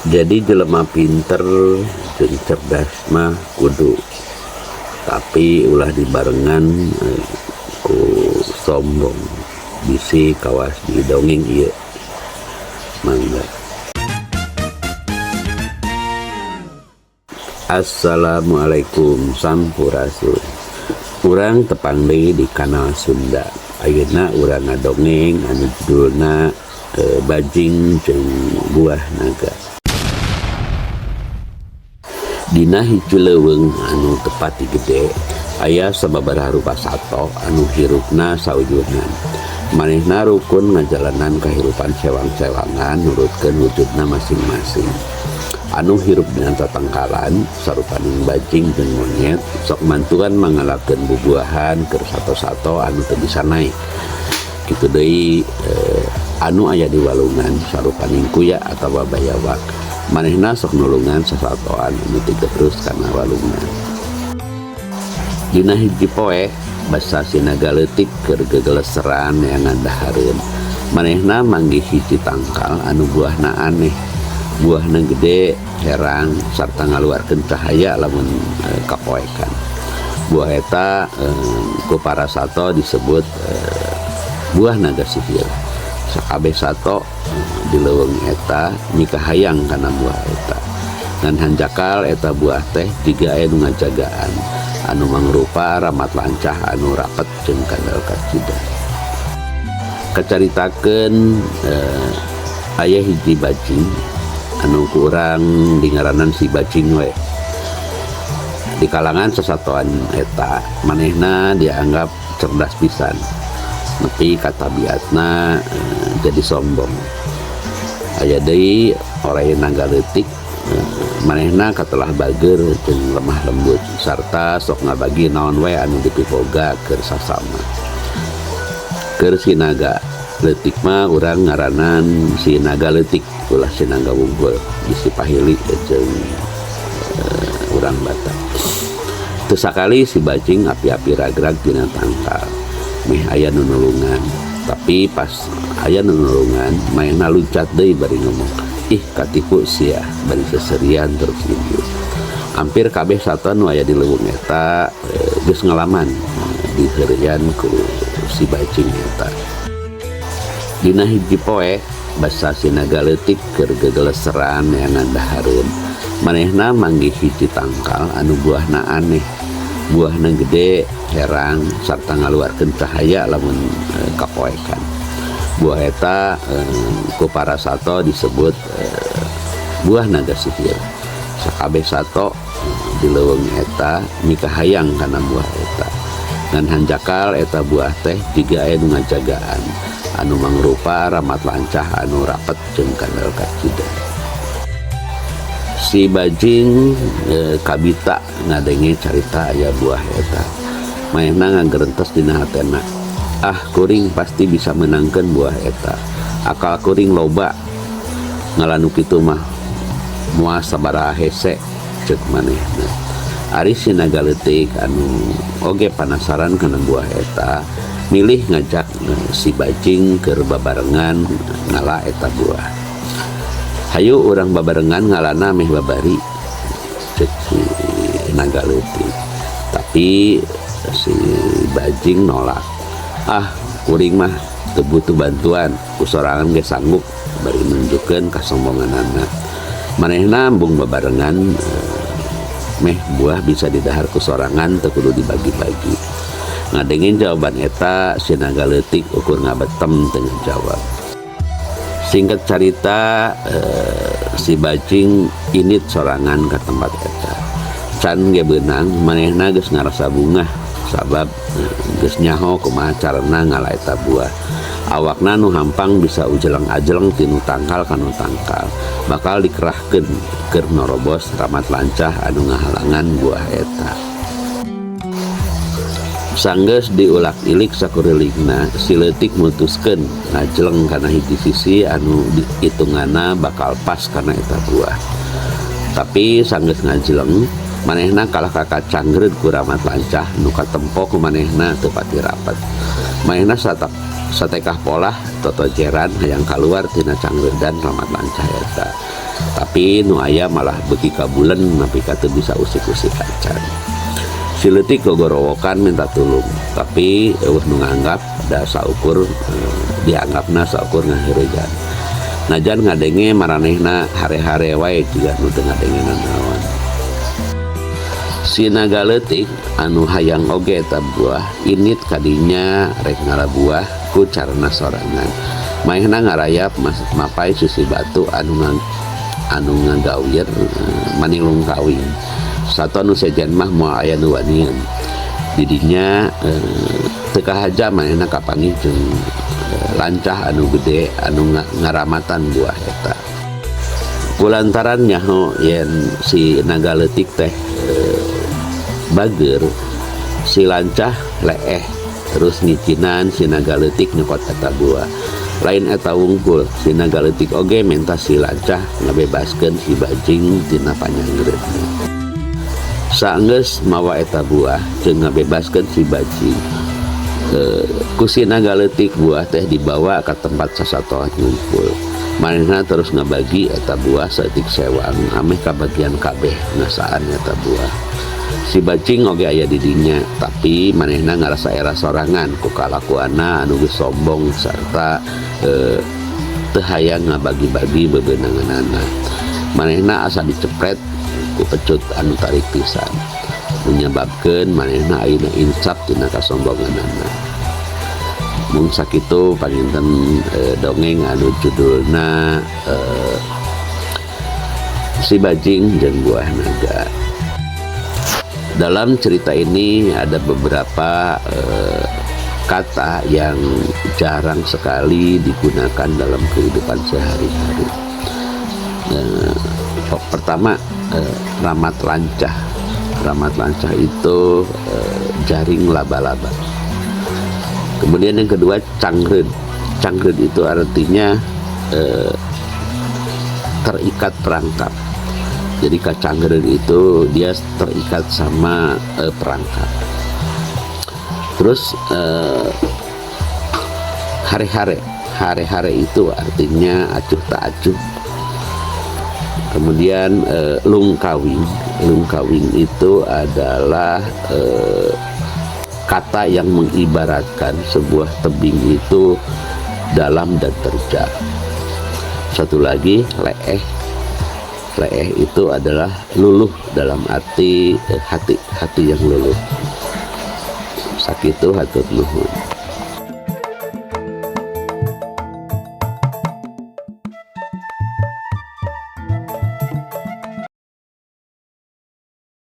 Jadi jelema pinter jeung cerdas mah kudu, tapi ulah dibarengan ku sombong, bisi kawas di dongeng ieu. Mangga. Assalamualaikum, sampurasun. Urang tepang deui di kanal Sunda. Ayeuna urang ngadongeng anu judulna Bajing jeung Buah Naga. Dina hiji leuweung anu teu pati gede, aya sababaraha rupa sato anu hirupna saujurnan. Manehna rukun ngajalanan kahirupan sewang-sewangan nurutkeun wujudna masing-masing. Anu hirup dina tatangkalan sarupaning bajing jeung monyet sok mantuan mangalakeun bubuahan keur sato-sato anu teu bisa naek. Kitu deui anu aya di walungan sarupaning kuya atawa bayawak. Manehna sok nulungan sasatoan anu tigebrus kana walungan. Dina hiji poe basa si naga leutik keur gegeleseran neangan dahareun. Manehna manggih hiji tangkal anu buahna aneh. Buahna gede, herang, sarta ngaluarkeun cahaya lamun kapoekan. Buah eta ku para sato disebut buah naga sihir. Sakabeh sato di leuweung eta mikahayang kana buah eta. Ngan hanjakal eta buah teh jiga aya nu ngajagaan anu mangrupa ramat lancah anu rapet jeung kandel kacida. Kacaritakeun aya hiji bajing anu kurang dingaranan si bajing we. Di kalangan sasatoan eta manehna dianggap cerdas pisan, nepi ka tabiatna jadi sombong. Aya deui oray naga leutik, manehna katelah bager jeung lemah lembut sarta sok ngabagi naon we anu dipiboga keur sasama. Keur si naga leutik mah urang ngaranan si naga leutik, ulah si naga wungkul, bisi pahili jeung urang Batak. Teu sakali si bajing api-api ragrag tina tangkal meh aya nu nulungan, tapi pas aya nu nulungan manehna luncat deui bari ngomong, ih katipu sia, bari seserian terus ieu. Hampir kabeh sato nu aya di leuweung eta geus ngalaman diheureuyan ku si bajing eta. Dina hiji poe basa si naga leutik keur gegeleseran neangan dahareun. Manehna manggih hiji tangkal anu buahna aneh. Buahna gede, herang, sarta ngaluarkeun cahaya lamun kapoekan. Buah eta ku para sato disebut buah naga sihir. Sakabeh sato di leuweung eta mikahayang kana buah eta. Ngan hanjakal eta buah teh jiga aya nu ngajagaan anu mangrupa ramat lancah anu rapet jeung kandel kacida. Si bajing kabita ngadenge carita aya buah eta. Manehna ngagerentes dina hatena, ah kuring pasti bisa menangkeun buah eta. Akal kuring loba ngalanu kitu mah moal sabaraha hese, ceuk manehna. Ari si naga leutik anu oge panasaran kana buah eta milih ngajak si bajing keur babarengan ngala eta buah. Hayu urang babarengan ngalana meh babari, ceuk si naga leutik. Tapi si bajing nolak. Ah kuring mah teu butuh bantuan, ku sorangan ge sanggup, bari nunjukkeun kasombonganana. Manehna embung babarengan meh buah bisa didahar ku sorangan teu kudu dibagi-bagi. Ngadengin jawaban eta si naga leutik ukur ngabetem teu ngajawab. Singkat carita si bajing init sorangan ka tempat eta. Can ge beunang manehna geus ngarasa bungah sabab geus nyaho kumaha carana ngala eta buah. Awakna nu hampang bisa ujeleng-ajeleng tinu tangkal kanu tangkal, bakal dikerahkeun keur norobos ramat lancah anu ngahalangan buah eta. Sanggeus diulak-ilik sakurilingna, si leutik mutuskeun ngajeleng kana hiji sisi anu hitunganna bakal pas kana eta buah. Tapi sanggeus ngajeleng, manehna kalah ka kacangreud ku ramat lancah nu katempo ku manehna teu pati rapet. Manehna satekah polah totojeran hayang kaluar tina cangreudan ramat lancah eta. Tapi nu aya malah beuki kabulen nepi ka teu bisa usik-usik acan. Si leutik gogorowokan minta tulung, tapi euweuh nu nganggap da saukur dianggapna saukur ngaheureuyan. Najan ngadenge maranehna hare-hare wae jiga nu teu ngadenge nanaon. Si naga leutik anu hayang oge eta buah indit kadinya rek ngala buah ku carana sorangan. Manehna ngarayap mapay sisi batu anu ngagawir manilung kawing. Sato nu sejen mah moal aya nu wanian. Didinya teu kahaja manehna kapanggih jeung lancah anu gede anu ngaramatan buah eta. Kulantaran nyaho yen si naga leutik teh bager, si lancah leeh terus ngijinan si naga leutik nyokot eta buah. Lain eta wungkul, si naga leutik oge menta si lancah ngabebaskeun si bajing tina panyangreutna. Saenggeus mawa eta buah jeung ngabebaskeun si bajing, ku si naga leutik buah teh dibawa ka tempat sasatoan ngumpul. Manehna terus ngabagi eta buah saeutik sewang ameh kabagian kabeh ngasaan eta buah. Si bajing oge aya di dinya, tapi manehna ngarasa era sorangan ku kalakuanna anu geus sombong sarta teu hayang ngabagi-bagi bebenanganana. Manehna asa dicepret ku pecut anu tarik pisan, menyebabkeun manehna ayeuna insap tina kasombonganana. Mung sakitu panginten dongeng anu judulna Si Bajing jeung Buah Naga. Dalam cerita ini ada beberapa kata yang jarang sekali digunakan dalam kehidupan sehari-hari. Pertama, ramat lancah. Ramat lancah itu jaring laba-laba. Kemudian yang kedua, cangreud. Cangreud itu artinya terikat perangkap. Jadi kacangreud itu dia terikat sama perangkap. Terus hare-hare. Hare-hare itu artinya acuh tak acuh. Kemudian lungkawing. Lungkawing itu adalah kata yang mengibaratkan sebuah tebing itu dalam dan terjal. Satu lagi, leeh. Leeh itu adalah luluh dalam arti hati, hati yang luluh. Sakitu hatur nuhun.